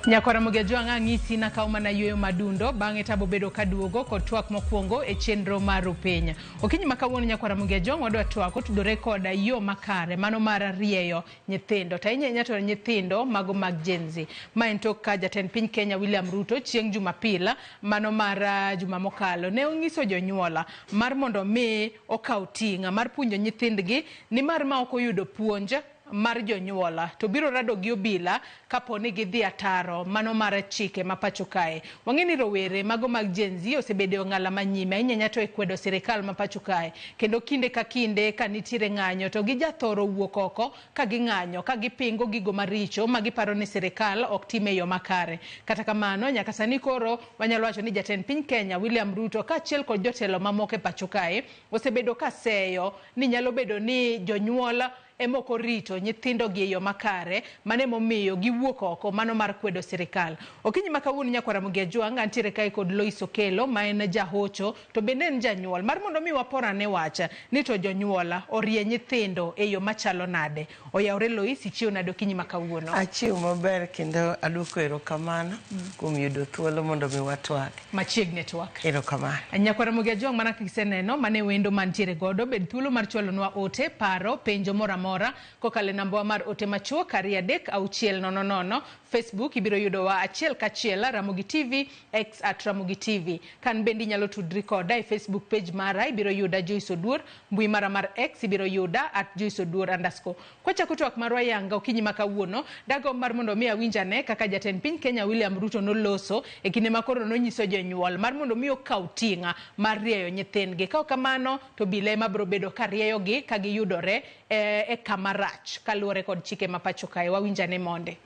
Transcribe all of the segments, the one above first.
Nyakwara Ramogi Ajwang' ang'isi nakaw mana yueyo madundo bang'e tabo bedo kaduogo kod twak mokwongo e chenro mar Rupiny. Okinyi ma kawuono nyakwara Ramogi Ajwang' wadwa twak otudore kod yo makare mano mar rieyo nyithindo to ahinya ahinya to nyithindo mago mag Gen Z. Ma en tok ka jatend piny Kenya William Ruto chieng' Jumapil mano mar juma mokalo ne onyiso jonyuol mar mondo mi okaw ting' mar puonjo nyithindgi nimar ma ok oyudo puonj mar jonyuol to biro rado gi obila kapo ni gidhi ataro mano mar chike ma pacho kae. Wang'e ni rowere mago mag Gen Z osebedo e ong'ala manyime ahinya ahinya to e kwedo sirikal ma pacho kae. Kendo kinde ka kinde ka nitiere ng'anyo to gijathoro wuok oko ka ging'anyo ka gipingo gigo maricho ma giparo ni sirikal ok tim e yo makare. Kata kamano nyaka sani koro wanyalo wacho ni jatend piny Kenya William Ruto kaachiel kod jotelo mamoko e pacho kae osebedo ka seyo ni nyalo bedo ni jonyuol ema ok orito nyithindogi e yo makare, mano emomiyo giwuok oko mano mar kwedo sirikal. Okinyi ma kawuono nyakwar Ramogi Ajwang' antiere kae kod Lois Okello ma en jahocho to bende en janyuol mar mondo mi wapor ane wach ni to jonyuol orie nyithindo e yo machalo nade. Oyawre Lois, ichiew nade okinyi ma kawuono? Achiew maber kendo aduoko erokamano kuom yudo thuolo mondo mi watwag. Machiegni e twak. Erokamano. Nyakwar Ramogi Ajwang' mana kaka iseneno mano e wendo mantiere godo bed thuolo mar chwalonwa ote, paro, penjo moro amora kokalo e nambawa mar ote machuok 23600. Facebook ibiro yudowa achiel kachiel Ramogi TV, X at Ramogi TV. Kan bende inyalo tudri koda e Facebook page mara ibiro yuda Joyce Oduor, mbui mara mar X ibiro yuda at Joyce Oduor underscore. Kwachako twak marwa yanga okinyi ma kawuono, dagomb mar mondo mi awinj ane kaka jatend piny Kenya William Ruto noloso e kinde ma koro nonyiso jonyuol mar mondo mi okaw ting' mar rieyo nyithindgi. Ka ok kamano to obila ema biro bedo ka rieyogi ka giyudore e kama rach kaluwore kod chike ma pacho kae. Wawinj ane monde.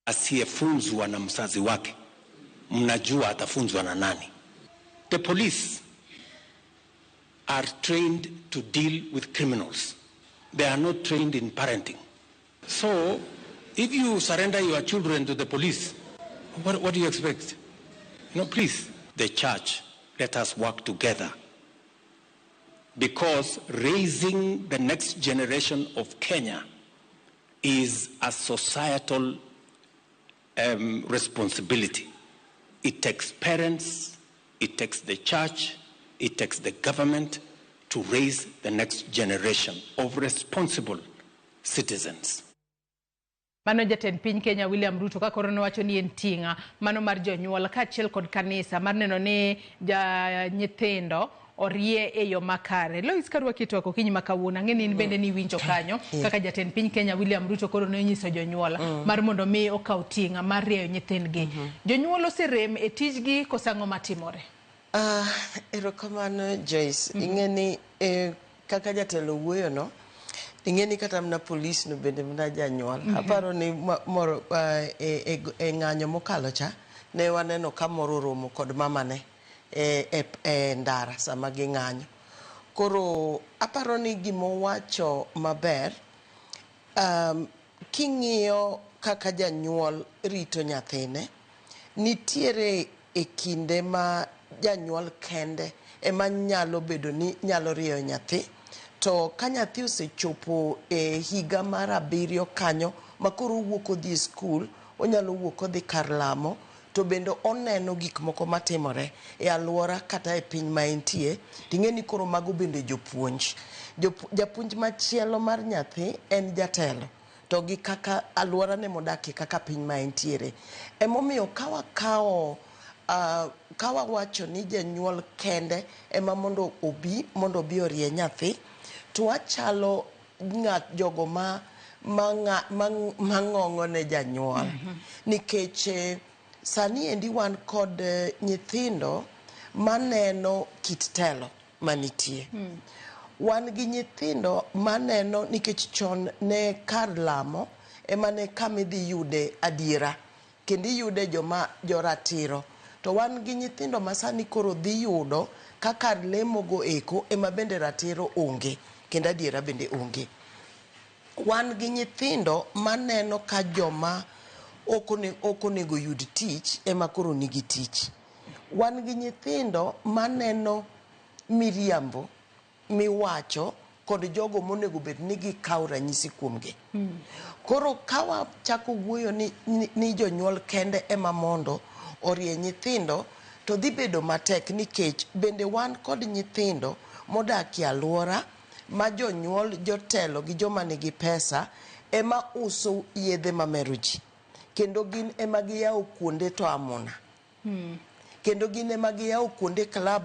Asiyefunzwa na mzazi wake, mnajua atafunzwa na nani? The police are trained to deal with criminals. They are not trained in parenting. So, if you surrender your children to the police, what do you expect? No, please, the church, let us work together. Because raising the next generation of Kenya is a societal responsibility. It takes parents, it takes the church, it takes the government to raise the next generation of responsible citizens. Mano jatend piny Kenya William Ruto ka koro nowacho ni en ting'a mano mar jonyuol kaachiel kod kanisa mar neno ni nyithindo orie e yo makare. Lois karwaki e twak okinyi ma kawuono, ang'e ni in bende niwinjo kanyo kaka jatend piny Kenya William Ruto koro nonyiso jonyuol mar mondo mi okaw ting' mar rieyo nyithindgi. Jonyuol oserem e tijgi koso ang'o matimore? Erokamano Joyce. Ing'e ni kaka jatelo wuoyo no, ing'e ni kata mana polis no bende mana janyuol. Aparo ni moro e ng'anyo mokalo cha, ne waneno ka moro oromo kod mamane e ndara sama ging'anyo. Koro aparo ni gimowacho maber, king'iyo kaka janyuol rito nyathine, nitiere e kinde ma janyuol kende ema nyalo bedo ni nyalo rieyo nyathi. To ka nyathi osechopo e higa mar 7 kanyo ma koro owuok odhi e skul, onyalo wuok odhi kar lamo, to bende oneno gik moko matimore e alwora kata e piny ma entie, ting'e ni koro mago bende jopuonj. Japuonj machielo mar nyathi en jatelo, to gi kaka alworane modakie, kaka piny ma entiere. Emomiyo ka wakawo ka wawacho ni janyuol kende ema mondo obi mondo obi orie nyathi, to wachalo ng'at jogo ma ng'ong'o ne janyuol. Nikech sani endi wan kod nyithindo maneno kit telo manitie. Wan gi nyithindo maneno nikech chon ne kar lamo ema ne kama idhi yude adiera kendo iyude joma joratiro. To wan gi nyithindo ma sani koro dhi yudo ka kar lemo go eko ema bende ratiro onge kendo adiera bende onge. Wan gi nyithindo maneno ka joma ok onego yud tich ema koro nigi tich. Wan gi nyithindo maneno miriambo miwacho kod jogo monego bed ni gikawo ranyisi kuomgi. Koro ka wachako wuoyo ni jonyuol kende ema mondo orie nyithindo, to dhi bedo matek nikech bende wan kod nyithindo modak e alwora ma jonyuol, jotelo gi joma nigi pesa ema uso yedhe mamero ji, kendo gin ema giyawo kuonde to amuna, kendo gin ema giyawo kuonde club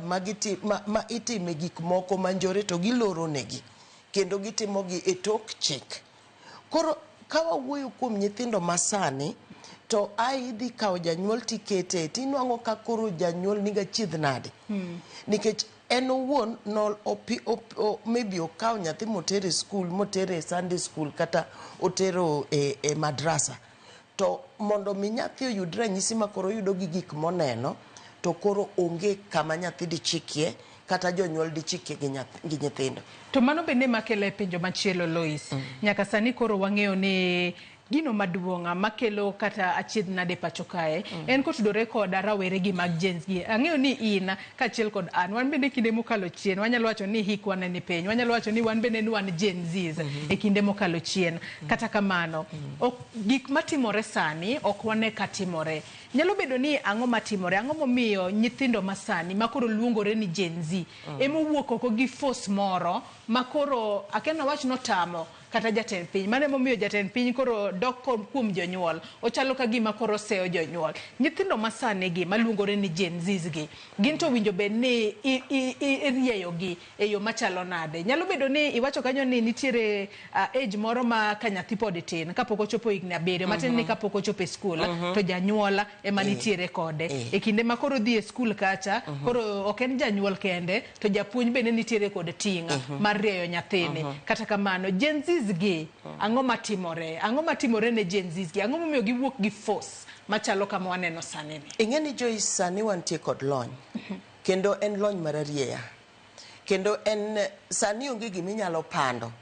ma itime gik moko manjore to giloro negi kendo gitimogi e tok chik. Koro ka wawuoyo kuom nyithindo masani, to ai idhi kawo janyuol tikete tinwang'o ka koro janyuol niga chiedh nade, nikech en owuon no opi, op, o, maybe okawo nyathi motere e skul, motere e Sunday school kata otero e madrasa, to mondo mi nyathi oyud ranyisi ma koro oyudo gi gik moneno, to koro onge kama nyathi dichikie kata jonyuol dichikie gi nyithindo. To mano bende makelo e penjo machielo, Lois. Nyaka sani koro wang'eyo ni gino maduong' makelo kata achiedh nade pacho kae en kotudore koda rawere gi mag Gen Z. Ang'eyo ni in kaachiel kod an, wan bende kinde mokalo chien wanyalo wacho ni hikwa ne ni piny, wanyalo wacho ni wan bende ni wan Gen Zs e kinde mokalo chien. Kata kamano, ok, gik matimore sani ok wane ka timore. Nyalo bedo ni ang'o matimore? Ang'o momiyo nyithindo masani ma koro luongore ni Gen Z emowuok oko gi force moro ma koro akia nawach notamo kata jatend piny? Mano emomiyo jatend piny koro dok kuom jonyuol, ochalo ka gima koro oseyo jonyuol. Nyithindo masani gi maluongore ni Gen Zs gi, gin to winjo bed ni irieyogi e yo machalo nade? Nyalo bedo ni iwacho kanyo ni nitiere age moro ma ka nyathi pod tin, kapok ochopo higni 7, matin ni kapok ochopo e skul, to janyuol ema nitiere kode. E kinde ma koro dhi e skul kacha, koro ok en janyuol kende, to japuonj bende nitiere kod ting' mar rieyo nyathini. Kata kamano, Gen Zs gi, ang'o matimore? Ang'o matimore ne Gen Zs gi? Ang'o momiyo giwuok gi force machalo kama waneno sani ni? Ing'e ni Joyce, sani wantie kod lony, kendo en lony mararieya, kendo en sani onge giminyalo pando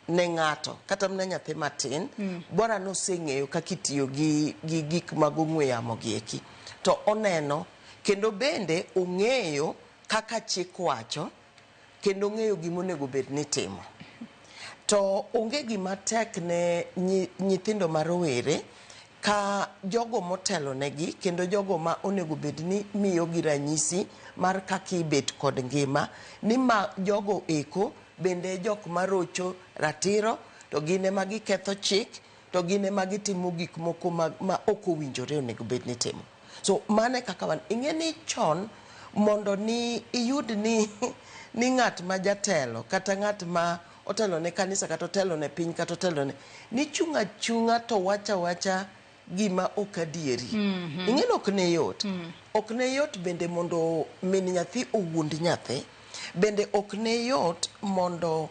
ne ng'ato kata mana nyathi matin, bora noseng'eyo kaka itiyo gi gik mag ong'we yamo gi eki, to oneno kendo bende ong'eyo kaka chik wacho kendo ong'eyo gimonego bed ni timo. To onge gima tek ne nyithindo ma rowere ka jogo motelo negi kendo jogo ma onego bed ni miyogi ranyisi mar kaka ibet kod ngima, ni ma jogo eko bende jok marocho ratiro, to gin ema giketho chik, to gin ema gitimo gik moko ma ok owinjore onego bed ni timo. So mano e kaka wan. Ing'e ni chon mondo ni iyud ni ng'at ma jatelo kata ng'at ma otelo ne kanisa kata otelo ne piny kata otelo ne nichung' achung'a to wacha wacha gima ok adieri. Ing'e ni ok ne yot. Ok ne yot bende mondo min nyathi owuond nyathi. Bende ok ne yot mondo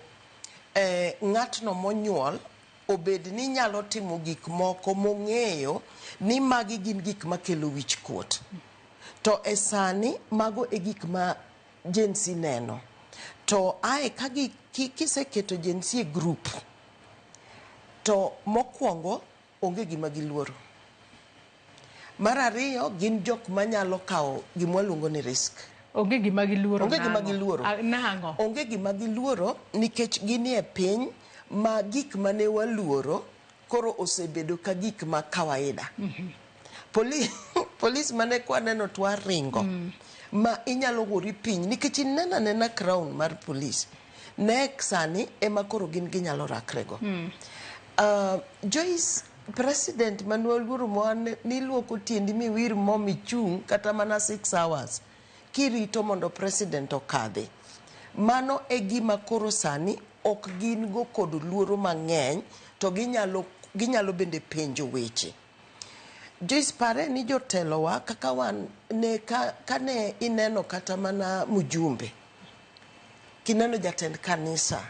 ng'atno monyuol obed ni nyalo timo gik moko mong'eyo ni magi gin gik makelo wich kuot. To e sani mago e gik ma Gen Z neno. To ae ka kiseketo Gen Z e group, to mokwongo onge gima giluoro. Mar ariyo, gin jok manyalo kawo gima waluongo ni risk. Onge gima giluoro. Onge gima giluoro. Nang'o? Onge gima giluoro nikech ginie piny ma gik mane waluoro koro osebedo ka gik ma kawaida. Polis mane kwaneno to waringo. Ma inyalo gori piny nikech ineno anena crown mar polis. Nek sani ema koro gin ginyalo rakrego. Joyce, president mane waluoro niluoko tiendi miwir mo michung' kata mana 6 hours kirito mondo president okadhi. Mano e gima koro sani ok gin go kod luoro mang'eny, to ginyalo bende penjo weche. Joyce, pare ni jotelowa kaka wan ne kane ineno kata mana mjumbe, kineno jatend kanisa,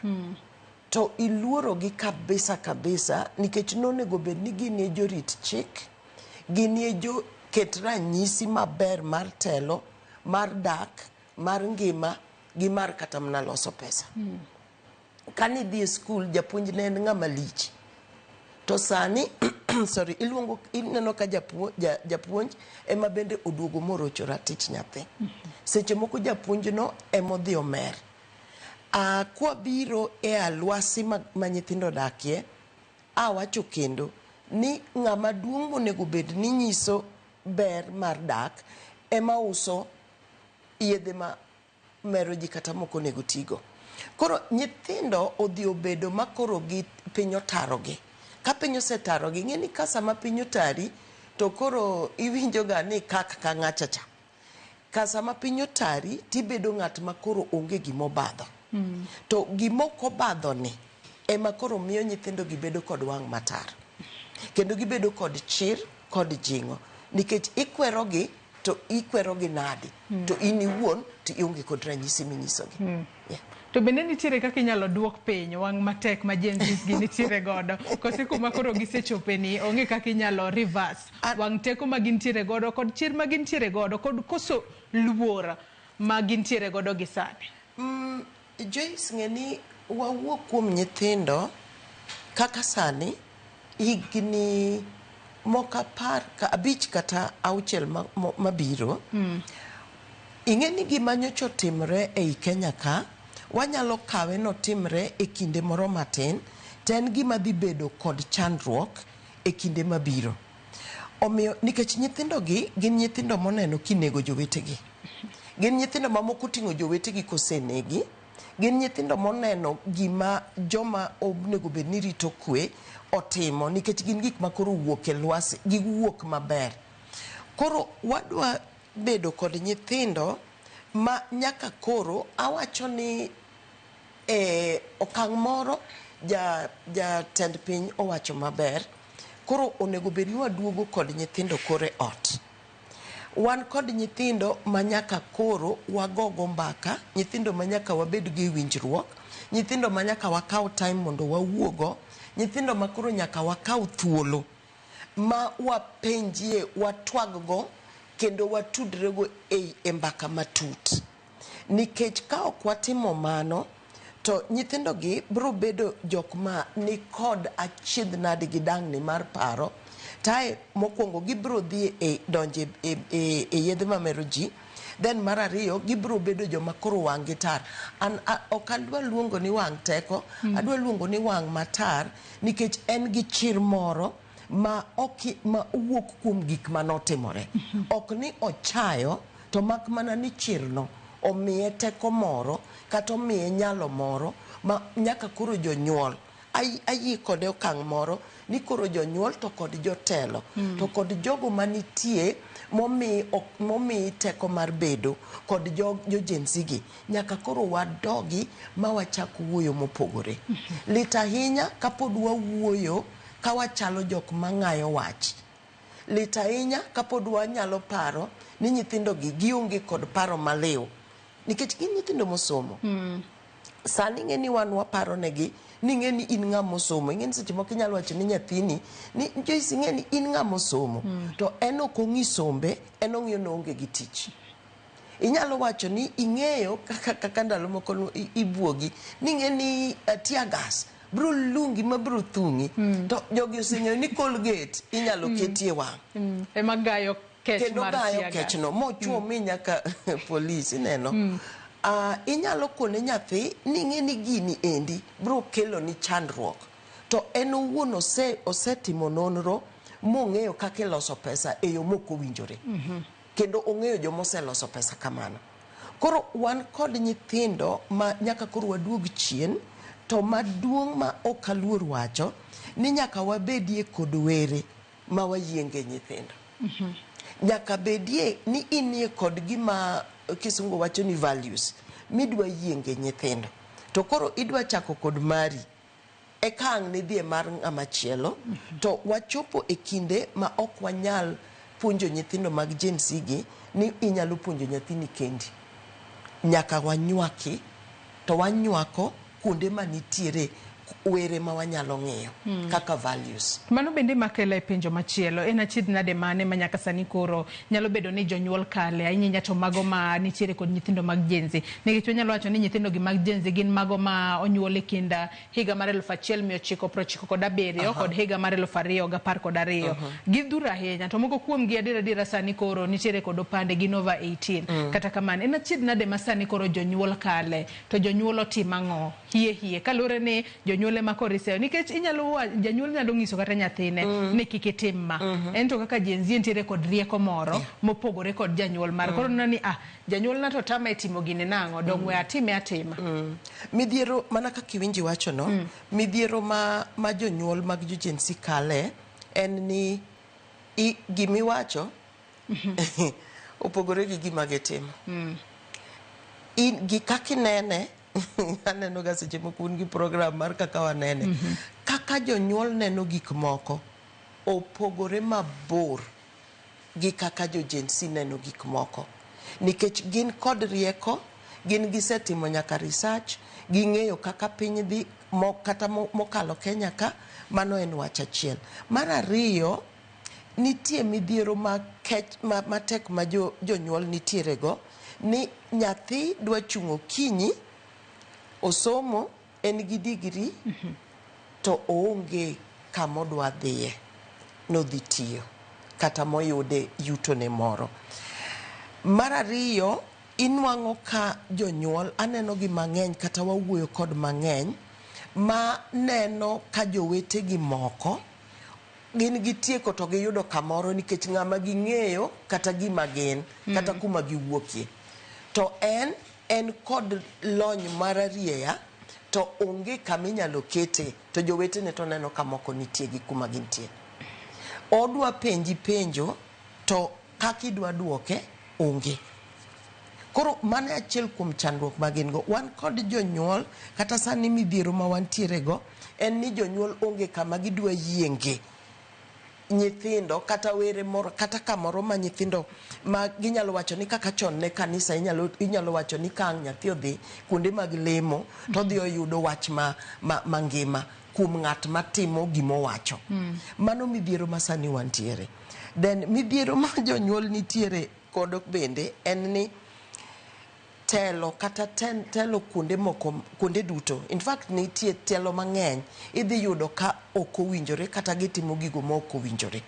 to iluoro gi kabisa kabisa nikech nonego bed ni gin e jorit chik, gin e jo ket ranyisi maber mar telo, mar dak, mar ngima gi mar kata mana loso pesa. Kane idhi e skul, japuonj ne en ng'ama lich. To sani, sorry, iluongo, ineno ka japuonj ema bende oduogo morocho ratich nyathi. Seche moko japuonj no ema odhi omer. Kwabiro e alwasi ma nyithindo odakie, awacho kendo ni ng'ama duong' monego bed ni nyiso ber mar dak ema uso yedhe ma mero ji kata mok onego tigo. Koro nyithindo odhi obedo ma koro gi piny otarogi. Ka piny osetarogi, ing'e ni ka sama piny otari to koro iwinjo ga ni kak ka ng'acha cha. Ka sama piny otari tibedo ng'at ma koro onge gimobadho. To gima ok obadho ni ema koro miyo nyithindo gi bedo kod wang' matar. Kendo gibedo kod chir kod jing'o. Nikech ikwerogi to ikwerogi nadi. To in iwuon to ionge kod ranyisi minyisogi. Yeah. To bende nitiere kaka inyalo duok piny wang' matek ma Gen Zs gi nitiere godo. Kose kuma koro gisechope ni onge kaka inyalo reverse wang' teko ma gintiere godo kod chir ma gintiere godo kod koso luor ma gintiere godo gi sani. Joyce, ng'e ni wawuok kuom nyithindo kaka sani higni moko 15 kata 6 mabiro. Ing'e ni gima nyocha otimre ei Kenya ka, wanyalo kawe notimre e kinde moro matin, to en gima dhi bedo kod chandruok e kinde mabiro. Omiyo nikech nyithindo gi gin nyithindo moneno kinego jowetegi. Gin nyithindo ma moko oting'o jowetegi kosenegi. Gin nyithindo moneno gima joma onego bed ni rito kwe otimo nikech gin gik ma koro wuok e lwasi, giwuok maber. Koro wadwa bedo kod nyithindo ma nyaka koro awacho ni e okang' moro jatend piny owacho maber. Koro onego bed ni waduogo kod nyithindo koro e ot. Wan kod nyithindo ma nyaka koro wagogo mbaka, nyithindo ma nyaka wabed go e winjruok, nyithindo ma nyaka wakaw time mondo wawuogo, nyithindo ma koro nyaka wakaw thuolo ma wapenjie, watwag go kendo watudre go e mbaka matut. Nikech ka ok watimo mano, to nyithindo gi biro bedo jok ma nikod achiedh nadi gi dang'ni mar paro. Tae mokwongo gibiro dhi e donje e yedhe mamero ji. Then mar ariyo gibiro bedo joma koro wang' gi tar. An ok adwa luongo ni wang' teko, adwa luongo ni wang' matar nikech en gi chir moro ma ok ma owuok kuom gik manotimore. Ok ni ochayo to mak mana ni chirno omiye teko moro kata omiye nyalo moro ma nyaka koro jonyuol ayie kode okang' moro ni koro jonyuol to kod jotelo to kod jogo manitie momi teko mar bedo kod jo Gen Z gi nyaka koro wadogi ma wachak wuoyo mopogore. Lit ahinya kapod wawuoyo ka wachalo jok mang'ayo wach. Lit ahinya kapod wanyalo paro ni nyithindo gi gionge kod paro maliw nikech gin nyithindo mosomo. Sani ing'e ni wan waparo negi ni ing'e ni in ng'ama osomo. Ing'e ni seche moko inyalo wacho ni nyathini ni Joyce ing'e ni in ng'ama osomo. To en ok ong'i sombe, en ong'iyo ni oonge gi tich. Inyalo wacho ni ing'eyo kaka ndalo moko ibuogi ni ing'e ni tear gas biro lungi ma biro thung'i. To jogi oseng'eyo ni Colgate inyalo ketie wang'. Ema gayo kech kendo mar gayo tear gas. kechno mochuo mi nyaka polis ineno. Inyalo kone nyathi ni ing'e ni gini endi biro kelo ni chandruok. To en owuon osetimo nonro mong'eyo kaka iloso pesa e yo mok owinjore. Kendo ong'eyo joma oseloso pesa kamano. Koro wan kod nyithindo ma nyaka koro waduog chien, to maduong' ma ok aluor wacho ni nyaka wabedie kod were ma wayienge nyithindo. Nyaka bedie ni inie kod gima kisungu wacho ni values midwa yienge nyithindo. To koro idwa chako kod mari eka ang' nidhi e mar ng'ama chielo. To wachopo e kinde ma ok wanyal puonjo nyithindo mag Gen Z gi ni inyalo puonjo nyathini kendi. Nyaka wanywaki to wanywako kuonde manitiere Were ma wanyalo ng'iyo kaka values. Mano bende makela e penjo machielo, en achiedh nade mane ma nyaka sani koro nyalo bedo ni jonyuol kale, ahinya to mago ma nitiere kod nyithindo mag Gen Z? Nikech wanyalo wacho ni nyithindo gi mag Gen Z gin mago ma onyuol e kind higa mar 1997 kod higa mar 2012. Gidhuro ahinya, to moko kuom gi adier adiera sani koro nitiere kod opande, gin over 18. Kata kamano, en achiedh nade ma sani koro jonyuol kale, to jonyuol otim ang'o hie hie kaluwore ni jonyuol ema koro iseyo? Nikech inyalo janyuol nyalo nyiso kata nyathine ni kik itim ma, en to kaka Gen Z nitiere kod rieko moro mopogore kod janyuol mare, koro neno ni ah, janyuol na to tama e timo gini nang'o, dong we atime atima. Midhiero mana kaka iwinji wacho no, midhiero ma jonyuol mag jo Gen Z kale en ni gimiwacho opogore gi gima gitimo. In gi kaka inene, aneno ga seche moko un gi program mar kaka wanene. Kaka jonyuol neno gik moko opogore mabor gi kaka jo Gen Z neno gik moko. Nikech gin kod rieko, gin gisetimo nyaka research, ging'eyo kaka piny dhi kata mokalo Kenya ka, mano en wach achiel. Mar ariyo, nitie midhiero matek ma jonyuol nitiere go, ni nyathi dwa chung' okinyi, osomo, en gi degree, to oonge kamodwa dhiye, nodhi tiyo, kata moyude yutone moro. Mar ariyo, inwang'o ka jonyuol, aneno gi mang'eny kata wawuoyo kod mang'eny, ma neno ka jowetegi moko gin gitieko to giyudo kamoro nikech ng'ama ging'eyo kata gima gin, kata kuma giwuokie. To en kod lony mar arieya, to onge kama inyalo kete, to jowetene to neno ka moko nitie gi kuma gintie. Odwa penji penjo, to kaka idwa duoke, onge. Koro mano e achiel kuom chandruok ma gin go. Wan kod jonyuol, kata sani midhiero ma wantiere go, en ni jonyuol onge kama gidwa yienge nyithindo kata were moro kata kamoro ma nyithindo ma ginyalo wacho ni kaka chon ne kanisa inyalo wacho ni ka ang' nyathi odhi kuonde mag lemo to odhi oyudo wach ma mangima kuom ng'at matimo gimowacho. Mano midhiero ma sani wantiere. Then midhiero ma jonyuol nitiere kodo bende en ni telo kata telo kuonde moko, kuonde duto, in fact nitie telo mang'eny idhi yudo ka ok owinjore kata gitimo gigo ma ok owinjore.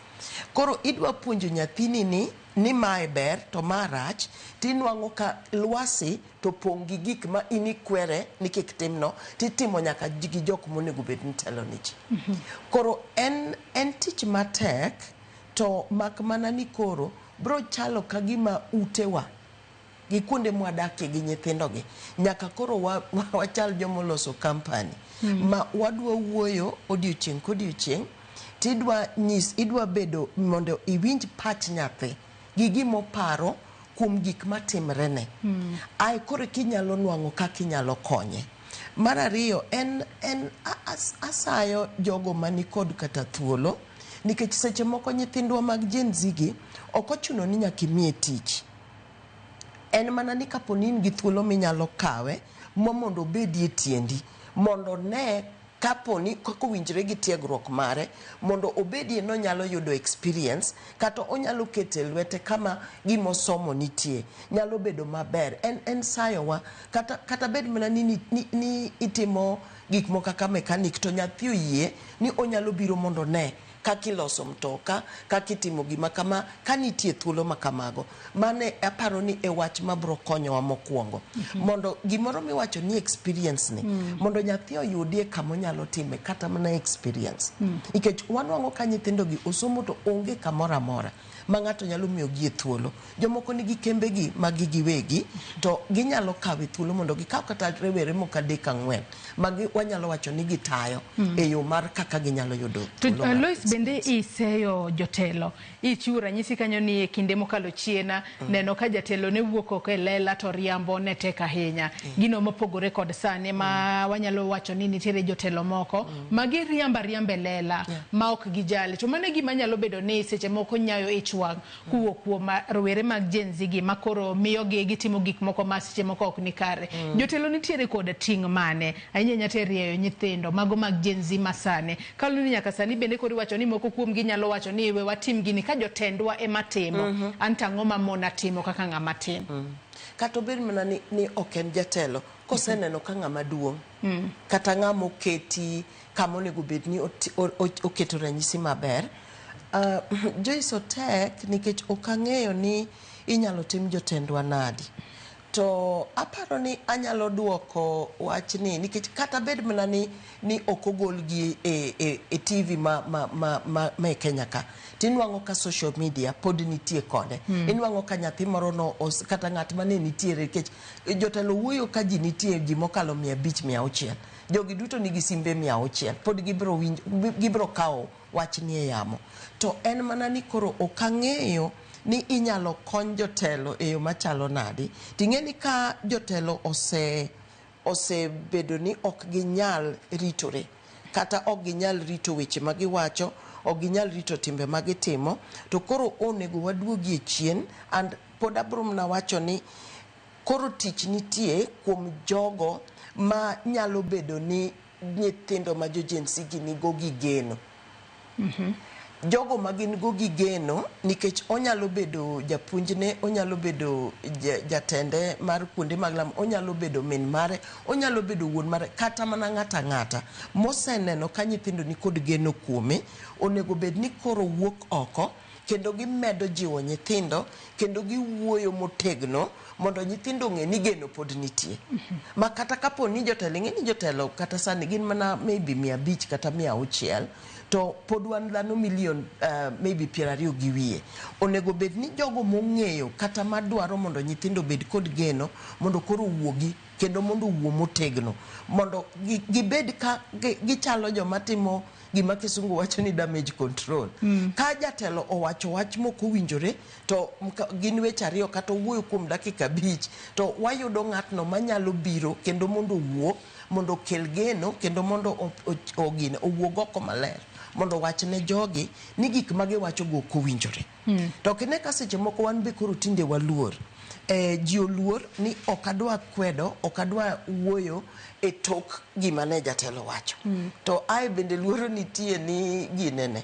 Koro idwa puonjo nyathini ni mae ber to ma rach, tinwang'o ka lwasi to pong' gi gik ma in ikwere ni kik timno, titimo nyaka gi jok monego bed ni telo ni ji. Koro en tich matek, to mak mana ni koro bro chalo ka gima utewa gi kuonde mwadakie gi nyithindogi nyaka koro wachal jomoloso company ma wadwa wuoyo odiochieng' kodiochieng', tidwa nyis idwa bedo mondo iwinj pach nyathi gi gimoparo kuom gik matimrene. Ae koro kinyalo nwang'o kaka inyalo konye. Mar ariyo, en asayo jogo manikod kata thuolo, nikech seche moko nyithindwa mag Gen Z gi ok ochuno ni nyaka imiye tich. En mana ni kapo ni in gi thuolo minyalo kawe ma mondo obedie tiendi, mondo one kapo ni kaka owinjore gi tiegruok mare, mondo obedie nonyalo yudo experience kata onyalo keto e lwete kama gimosomo nitie nyalo bedo maber. En sayowa kata bed mana ni itimo gik moko kaka mechanic, to nyathi oyie ni onyalo biro mondo one kaka iloso mtoka, kaka itimo gima kama, ka nitie thuolo ma kamago. Mane aparo ni e wach mabro konyowa mokwongo. Mondo gimoro miwacho ni experience ni, mondo nyathi oyudie kama onyalo time kata mana experience. Nikech wanwang'o ka nyithindo gi osomo to onge kamoro amora ma ng'ato nyalo miyo gi e thuolo. Jomoko nigi kembegi mag gi giwegi, to ginyalo kawe thuolo mondo gikaw kata rowere moko adek ang'wen ma wanyalo wacho ni gitayo e yo mar kaka ginyalo yudo To thuolo mar Lois, bende iseyo jotelo, ichiwo ranyisi kanyo ni e kinde mokalo chien neno ka jatelo ne wuok oko e lela to riambo ne tek ahinya. Gino mopogore kod sani ma wanyalo wacho ni nitiere jotelo moko ma giriambo ariamba e lela ma ok gijali. To mano e gima nyalo bedo ni seche moko nyayo ich. wang' kowuok kuom rowere mag Gen Z gi makoro miyogi gitimo gik moko ma seche moko ok ni kare. Jotelo nitiere kod ting' mane ahinya ahinya to e rieyo nyithindo mago mag Gen Z masani. Kaluwore ni nyaka sani bende koro iwacho ni moko kuom gi nyalo wacho ni we watim gini ka jotendwa ema timo, anto ang'o mamona timo kaka ng'ama tin. Kata obed mana ni ok en jatelo, koseneno ka ng'ama duong' kata ng'ama oketi kama onego bed ni oketo ranyisi maber. Joyce, otek nikech ok ang'eyo ni inyalo tim jotendwa nadi. To aparo ni anyalo duoko wachni nikech kata bed mana ni ok ogolgi e TV ma e Kenya ka, tinwang'o ka social media pod nitie kode. Inwang'o ka nyathi moro no kata ng'at mane nitiere, nikech jotelo wuoyo ka ji nitie, ji mokalo 500, 600. Jogi duto nigi simbe 600, pod gibiro winjo, gibiro kawo wachni e yamo. To en mana ni koro ok ang'eyo ni inyalo kony jotelo e yo machalo nadi. Ting'e ni ka jotelo osebedo ni ok ginyal ritore, kata ok ginyal rito weche ma giwacho, ok ginyal rito timbe ma gitimo, to koro onego waduogie chien. And pod abiro mana wacho ni koro tich nitie kuom jogo ma nyalo bedo ni nyithindo ma jo Gen Z gi nigo gi geno. Jogo ma gin go gi geno, nikech onyalo bedo japuonjne, onyalo bedo jatende mar kuonde mag lamo, onyalo bedo min mare, onyalo bedo wuon mare, kata mana ng'ato ang'ata moseneno ka nyithindo nikod geno kuome, onego bed ni koro wuok oko kendo gimedo jiwo nyithindo kendo giwuoyo motegno mondo nyithindo ong'e ni geno pod nitie. Ma kata kapo ni jotelo, ing'e ni jotelo kata sani gin mana maybe 500 kata 600, to pod wan dhano milion maybe 20 gi wiye. Onego bed ni jogo mong'eyo kata madwaro mondo nyithindo obed kod geno mondo koro owuogi kendo mondo owuo motegno mondo gibed ka gichalo joma timo gima kisungu wacho ni damage control. Ka jatelo owacho wach mok owinjore, to gin weche ariyo kata owuoyo kuom dakika 5, to wayudo ng'atno manyalo biro kendo mondo owuo mondo okel geno kendo mondo ogine owuog oko maler mondo owach ne jogi ni gik ma giwacho go ok owinjore. To ok ine ka seche moko wan be koro tinde waluor. Ji oluor ni ok adwa kwedo, ok adwa wuoyo e tok gima ne jatelo wacho. To ae bende luoro nitie ni ginene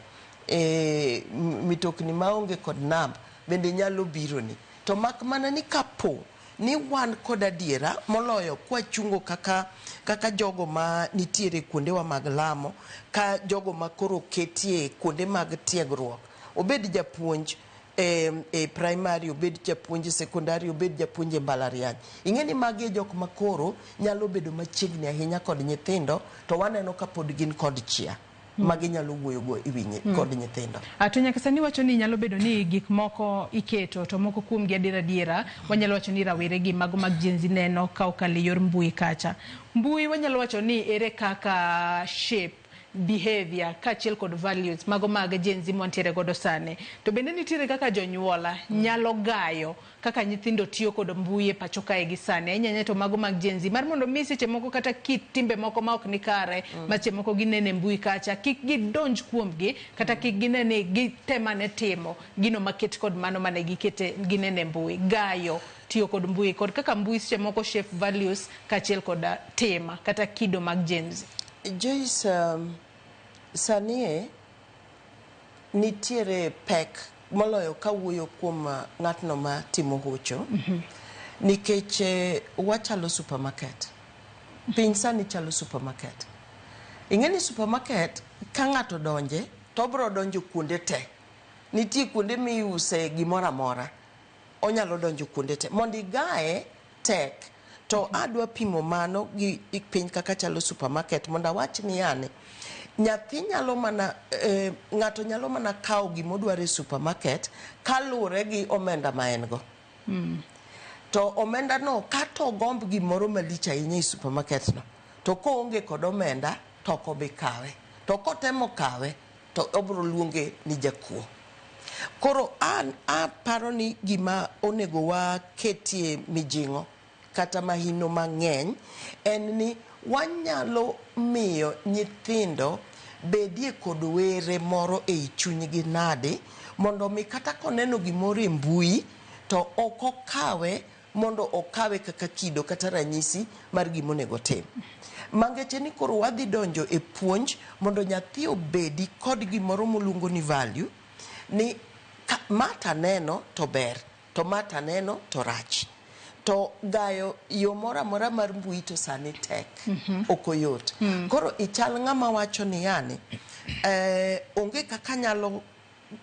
mitokni maonge kod namba bende nyalo bironi. To mak mana ni kapo ni wan kod adiera moloyo kwachungo kaka jogo ma nitiere kuondewa mag lamo, ka jogo ma koro ketie kuonde mag tiegruok, obed japuonj e primary, obed japuonj e secondary, obed japuonj e mbalariany. Ing'e ni magi e jok ma koro nyalo bedo machiegni ahinya kod nyithindo, to waneno ka pod gin kod chia ma ginyalo wuoyogo e wi kod nyithindo. To nyaka sani wacho ni nyalo bedo ni gik moko iketo to moko kuom gi adiera adiera wanyalo wacho ni rawere gi mago mag Gen Z neno ka okalo e yor mbui kacha. Mbui wanyalo wacho ni ere kaka shape behavior kaachiel kod values mago mag Gen Z mwantiere godo sani. To bende nitiere kaka jonyuola nyalo gayo kaka nyithindo tiyo kod mbui e pacho kae gi sani. Ahinya ahinya to mago mag Gen Z mar mondo mi seche moko kata kit timbe moko ma ok ni kare ma seche moko ginene mbui kacha kik gidonj kuomgi kata kik gine ni gitemane timo gino maket kod mano mane gikete ginene mbui. Gayo tiyo kod mbui kod kaka mbui seche moko shape values kaachiel kod tema kata kido mag Gen Z. Joyce, sani e nitiere pek moloyo kawuoyo kuom ng'atno ma timo hocho, nikech wachalo supermarket. Piny sani chalo supermarket. Ing'e ni supermarket ka ng'ato donje to obiro donjo kuonde te. Nitie kuonde miuse gimoro amora. Onyalo donjo kuonde te. Mondo igaye tek. To adwa pimo mano gi piny kaka chalo supermarket mondo awach ni yani nyathi nyalo mana ng'ato nyalo mana kawo gimodwaro e supermarket kaluwore gi omenda ma en go. To omenda no kata ogomb gimoro malich ahinya e supermarket no, to koonge kod omenda to ok obi kawe. To kotemo kawe to obiro luonge ni jakuo. Koro an aparo ni gima onego waketie mijing'o kata mahino mang'eny en ni wanyalo miyo nyithindo bedie kod were moro ei chunygi nade Mondo mi kata koneno gimoro e mbui to ok okawe mondo okawe kaka kido kata ranyisi mar gima onego otim. Mangeche ni koro wadhi donjo e puonj mondo nyathi obedi kod gimoro moluongo ni value ni ka, ma taneno to ber to ma taneno to rach. To gayo yo moro amora mar mbui to sani tek, ok oyot. Koro ichal ng'ama wacho ni yani, onge kaka anyalo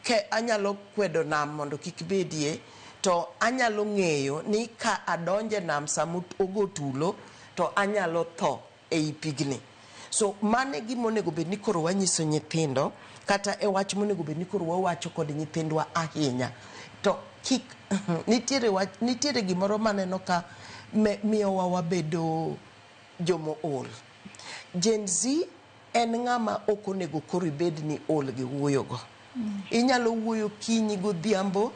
ke anyalo kwedo nam mondo kik bedie to anyalo ng'eyo ni ka adonje nam sama ogo tulo to anyalo tho ei pigni. So mano e gima onego bed ni koro wanyiso nyithindo kata e wach monego bed ni koro wawacho kod nyithindwa ahinya. To kik nitiere wach nitiere gimoro maneno ka miyowa wabedo jomo ol. Gen Z en ng'ama ok onego koro ibed ni ol gi wuoyo go. Inyalo wuoyo kinyi godhiambo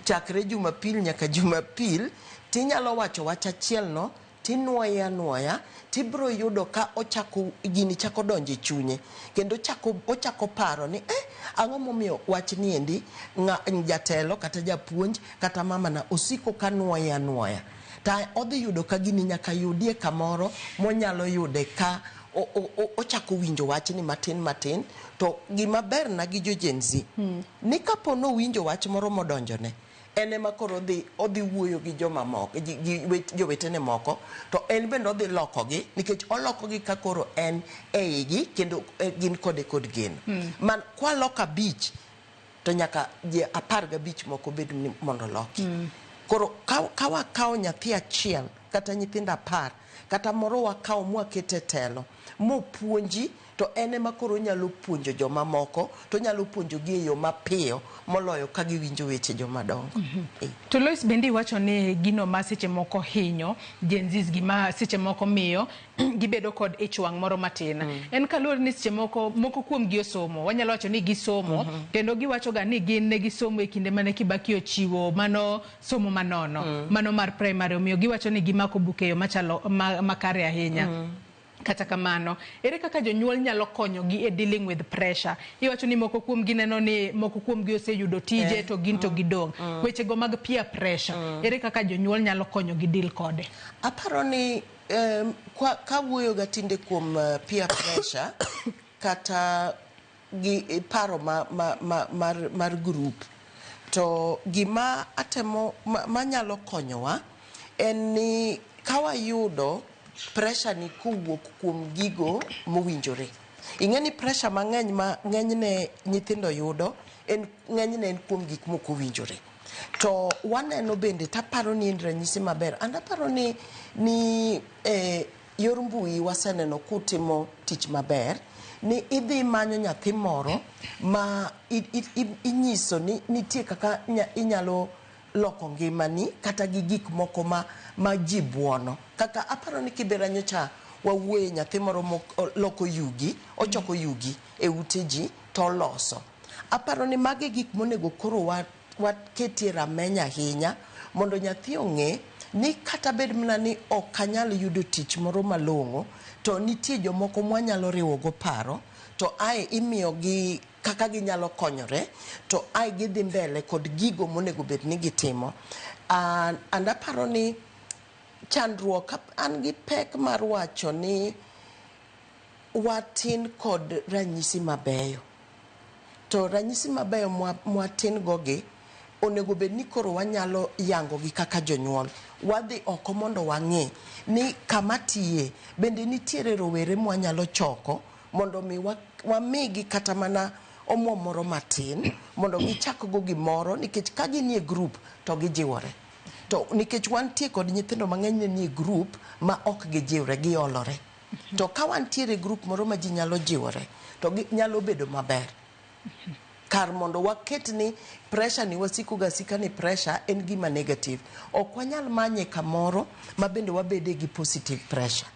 chakre Jumapil nyaka Jumapil tinyalo wacho wach achiel no tinuoye anuoya tibiro yudo ka ochako gini chako donjo e chunye kendo chako ochako paro ni eh ang'o momiyo wach ni endi ng'a jatelo kata japuonj kata mamana osiko ka nuoye anuoya ta odhi yudo ka gini nyaka yudie kamoro monyalo yude ka ochako winjo wachni matin matin to gima ber na gi jo Gen Z ni kapo nowinjo wach moro modonjone en ema koro odhi wuoyo gi jomamoko gi jowetene moko to en bende odhi lokogi nikech olokogi ka koro en e igi kendo gin kode kod geno. Man kwaloko 5 to nyaka ji 15 moko bed ni mondo oloki. Koro ka wakawo nyathi achiel kata nyithindo 10 kata moro wakawo mwakete telo mopuonji to en ema koro onyalo puonjo jomamoko to onyalo puonjogi e yo mapiyo moloyo ka giwinjo weche jomadongo. To Lois bende iwacho ni gino ma seche moko hinyo Gen Zs gima seche moko miyo gibedo kod ich wang' moro matin. En kaluwore ni seche moko moko kuom gi osomo, wanyalo wacho ni gisomo kendo giwacho ga ni gin ne gisomo e kinde mane Kibaki ochiwo mano somo manono, mano mar primary, omiyo giwacho ni gimako buk e yo machalo makare ahinya. Kata kamano, ere kaka jonyuol nyalo konyogi e dealing with pressure? Iwacho ni moko kuom gi neno ni moko kuom gi oseyudo tije to gin to gidong'. Weche go mag peer pressure, ere kaka jonyuol nyalo konyogi deal kode? Aparo ni kawuoyo ga tinde kuom peer pressure kata gi paro mar group to gima atemo manyalo konyowa en ni kawayudo pressure ni kowuok kuom gigo mowinjore. Ing'e ni pressure mang'eny ma ng'enyne nyithindo yudo en ng'enyne en kuom gik mok owinjore. To waneno bende taparo ni en ranyisi maber. And aparo ni yor mbui waseneno kutimo tich maber ni idhi manyo nyathi moro ma inyiso ni nitie kaka inyalo loko ngimani kata gi gik moko ma ji buono. Kaka aparo ni Kibera nyocha wawuoye nyathi moro loko yugi, ochoko yugi e ute ji to oloso. Aparo ni magi gik monego koro waketie rameny ahinya mondo nyathi ong'e ni kata bed mana ni ok anyal yudo tich moro malong'o to nitie jomoko mwanyalo riwogo paro to ae imiyogi kaka ginyalo konyore to ae gidhi mbele kod gigo monego bed ni gitimo. And aparo ni chandruok an gi pek mar wacho ni watin kod ranyisi mabeyo. To ranyisi mabeyo mwatin go gi onego bed ni koro wanyalo yango gi kaka jonyuol. Wadhi oko mondo wang'e ni kama tiye bende nitiere rowere mwanyalo choko mondo mi wamigi kata mana omuom moro matin mondo gichak go gimoro nikech ka ginie group to gijiwore. To nikech wantie kod nyithindo mang'eny ne nie group ma ok gijiwre, giolore. To ka wantiere group moro ma ji nyalo jiwore to nyalo bedo maber. Kar mondo waket ni pressure ni wasiko ga asika ni pressure en gima negative. Ok wanyal manye kamoro ma bende wabede gi positive pressure.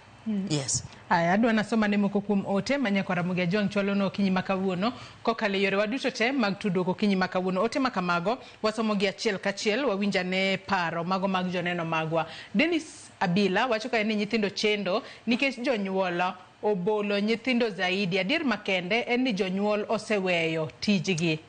Yes. Aya, adwa nasoma ne moko kuom ote ma nyakwar Ramogi Ajwang' chwalo no okinyi ma kawuono kokalo e yorewa duto te mag tudruok okinyi ma kawuono. Ote ma kamago wasomo gi achiel kachiel, wawinj ane paro mago mag joneno magwa. Dennis Abila wacho kae ni nyithindo chendo nikech jonyuol obolo nyithindo zaidi. Adier makende en ni jonyuol oseweyo tijgi.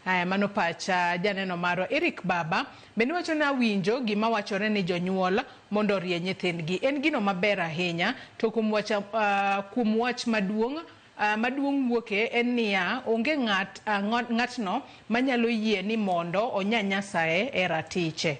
Aya, mano pacha janeno marwa Eric Baba bende wacho ni awinjo gima wachore ni jonyuol mondo orie nyithindgi en gino maber ahinya to kuom wach maduong' wuoke en niya onge ng'atno manyalo yie ni mondo onyanyasaye e ratiche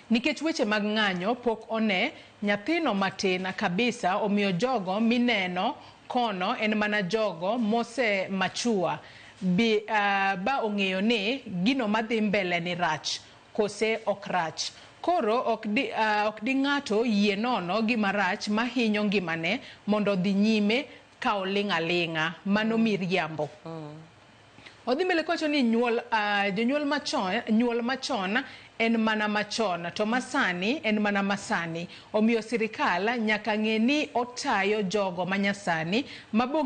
nikech weche mag ng'anyo pok one nyathino matin kabisa. Omiyo jogo mineno kono en mana jogo mose mature bi ba ong'eyo ni gino madhi mbele ni rach kose ok rach. Koro ok di ng'ato yie nono gima rach mahinyo ngimane mondo odhi nyime ka oling' aling'a. Mano miriambo. Odhi mbele kowacho ni nyuol jonyuol machon, nyuol machon en mana machon to masani en mana masani. Omiyo sirikal nyaka ng'e ni otayo jogo manyasani mabe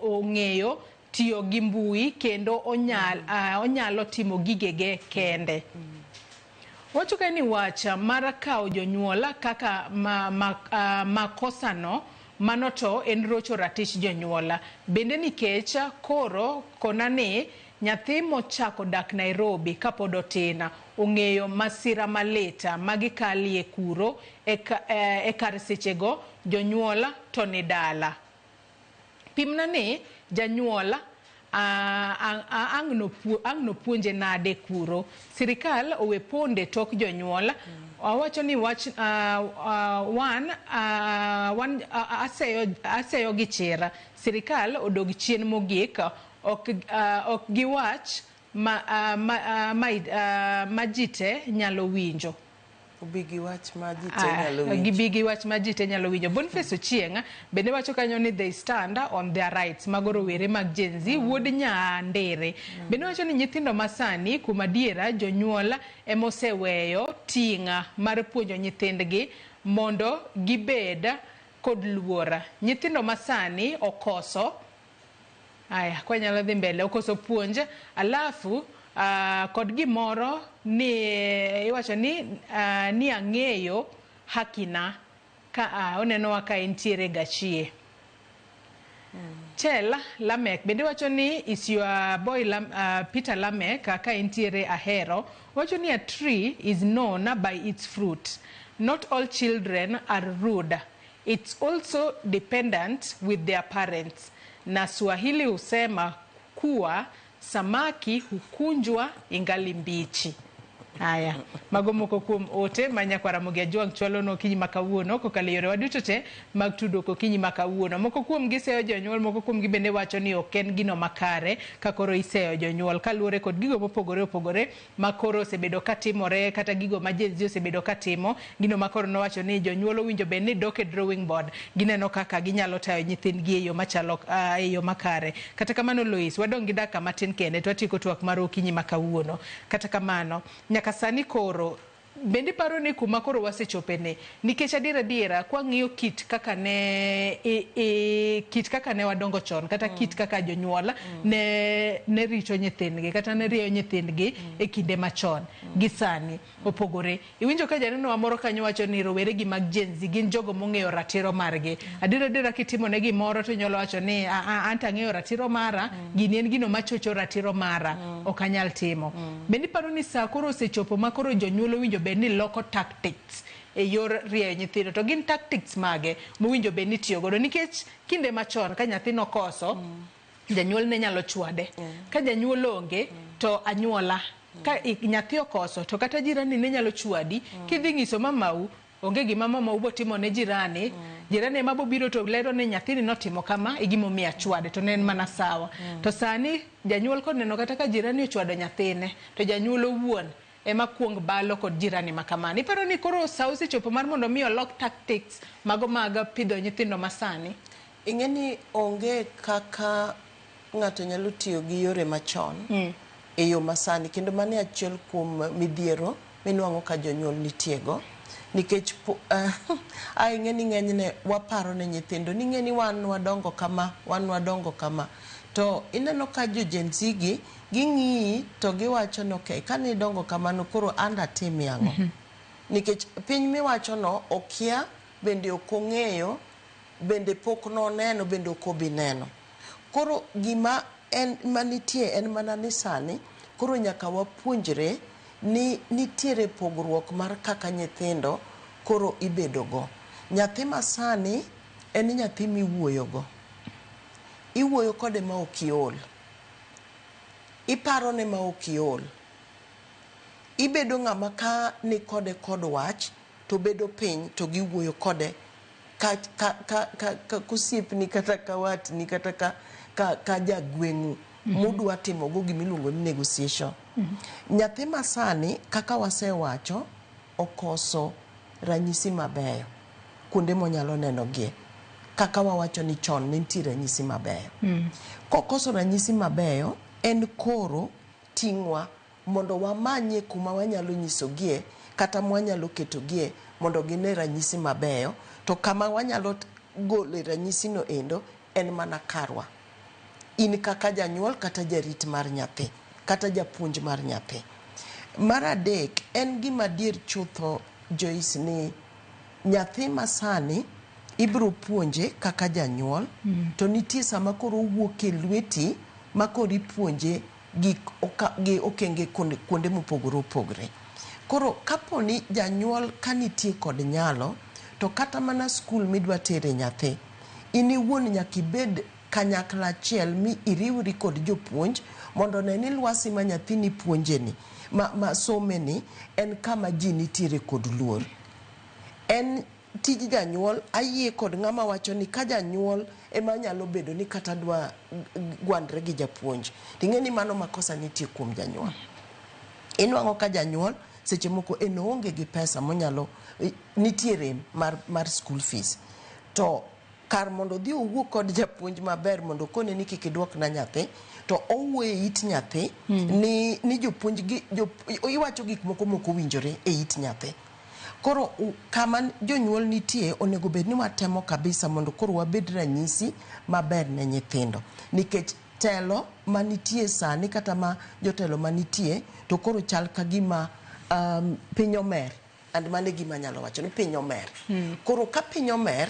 ong'eyo tiyo gi mbui kendo onyalo timo gigege kende. Wacho ka ni wach mar kawo jonyuol kaka makosano mano to en rocho ratich jonyuol. Bende nikech koro kona ni nyathi mochako dak Nairobi kapod otin ong'eyo masira malit magikalie kuro e kar sechego jonyuol to ni dala. Pimna ni janyuol ang' nopuonje nade kuro. Sirikal owe ponde tok jonyuol. Awacho ni wach wan aseyo gi chir. Sirikal odog chien mogik ok giwach ma ji te nyalo winjo. Obi gi wach ma ji te nyalo winjo. Gibi gi wach ma ji te nyalo winjo. Boniface Ochieng' bende wacho kanyo ni they stand on their rights. Mago rowere mag Gen Z, wuod Nyandere. Bende wacho ni nyithindo masani kuom adiera jonyuol emoseweyo ting'a mar puonjo nyithindgi mondo gibed kod luor. Nyithindo masani okoso. Aya, kwanyalo dhi mbele, okoso puonj alafu kod gimoro ni iwacho ni ang'eyo hakina ka onenowa ka entiere Gachie. Chel Lamek bende wacho ni is your boy Peter Lamek ka entiere Ahero wacho ni a tree is known by its fruit. Not all children are rude. It's also dependent with their parents. Na Swahili husema kuwa samaki hukunjwa ingali mbichi. Haya, mago moko kuom ote ma nyakwar Ramogi Ajwang' chwalo no okinyi ma kawuono kokalo e yorewa duto te mag tudruok okinyi ma kawuono. Moko kuom gi seyo jonyuol, moko kuom gi bende wacho ni ok en gino makare ka koro iseyo jonyuol kaluwore kod gigo mopogore opogore ma koro osebedo katimore kata gigo ma Gen Z osebedo katimo. Gino ma koro nowacho ni jonyuol owinjo bed ni dok e drawing board, gineno kaka ginyalo tayo nyithindgi e yo machalo e yo makare. Kata kamano Lois, wadong' gi dakika matin kende to watieko twak mar okinyi ma kawuono. Kata kamano, nyaka sani koro bende iparo ni kuma koro wasechope ni nikech adier adiera kwang'iyo kit kaka ne wadongo chon kata kit kaka jonyuol ne rito nyithindgi kata ne rieyo nyithindgi e kinde machon gi sani opogore. Iwinjo ka janeno wa moro kanyo wacho ni rowere gi mag Gen Z gin jogo mong'eyo ratiro margi. Adier adiera kitimo ne gimoro to inyalo wacho ni anto ang'eyo ratiro mara, gini en gino machocho ratiro mara, ok anyal timo. Bende iparo ni saa koro osechopo ma koro jonyuol owinjo bed ni loko tactics e yor rieyo nyithindo to gin tactics mage mowinjo bed ni itiyo godo nikech kinde machon ka nyathi nokoso janyuol ne nyalo chwade ka janyuol onge to anyuola ka nyathi okoso to kata jirani ne nyalo chwadi kidhi ng'iso mamau onge gima mamau botimo ne jirani. Jirani ema bobiro to lero ni nyathini notimo kama e gimomiyo achwade to ne en mana sawa. To sani janyuol koneno kata ka jirani ochwado nyathine to janyuol owuon ema kuong balo kod jirani ma kamano. Iparo ni koro sa osechopo mar mondo mi olok tactics mago mag pidho nyithindo masani? Ing'e ni onge kaka ng'ato nyalo tiyo gi yore machon e yo masani kendo mano e achiel kuom midhiero minwang'o ka jonyuol nitiego nikech ing'e ni ng'enyne waparo ne nyithindo ni ing'e ni wan wadongo kama, wan wadongo kama, to ineno ka jo Gen Z gi ging'iyi to giwacho ni okay, kane idongo kamano koro an datimie ang'o nikech piny miwachono okia bende ok ong'eyo bende pok noneno bende ok obi neno. Koro gima en manitie en mana ni sani koro nyaka wapuonjre ni nitiere pogruok mar kaka nyithindo koro ibedogo. Nyathi masani en nyathi miwuoyogo. Iwuoyo kode ma ok iol. Iparone ma ok iol. Ibedo ng'ama ka nikode kod wach to bedo piny to giwuoyo kode ka, ka, ka, ka, ka kosiepni kata ka watni kata ka jagweng'u mudwa timogo gimiluongo ni negotiation. Nyathi masani kaka wasewacho okoso ranyisi mabeyo kuonde monyalo nenogie kaka wawacho ni chon ne nitie ranyisi mabeyo. Kokoso ranyisi mabeyo en koro ting'wa mondo wamanye kuma wanyalo nyisogie kata mwanyalo ketogie mondo gine ranyisi mabeyo to kama wanyalo gole ranyisino endo en mana karwa. In kaka janyuol kata jarit mar nyathi kata japuonj mar nyathi. Mar adek en gima adier chutho Joyce ni nyathi masani ibiro puonje kaka janyuol to nitie sama koro owuok e lweti ma koro ipuonje gi okenge kuonde mopogore opogore. Koro kaponi janyuol ka nitie kod nyalo to kata mana skul midwa tere nyathi in iwuon nyaka ibed kanyakla achiel mi iriwri kod jopuonj mondo one ni lwasi ma nyathini puonjeni ma someni en kama ji nitiere kod luor. En tij janyuol ayie kod ng'ama wacho ni ka janyuol ema nyalo bedo ni kata dwa gwandre gi japuonj ting'e ni mano makosa nitie kuom janyuol. Inwang'o ka janyuol seche moko en oonge gi pesa monyalo nitie rem mar school fees to kar mondo odhi owuo kod japuonj maber mondo okone ni kik iduokna nyathi to owuoyo e it nyathi ni jopuonj gi iwacho gik moko mok owinjore e it nyathi. Koro kama jonyuol nitie onego bed ni watemo kabisa mondo koro wabed ranyisi maber ne nyithindo nikech telo manitie sani kata ma jotelo manitie to koro chal ka gima piny omer and mano e gima anyalo wacho ni piny omer. Koro ka piny omer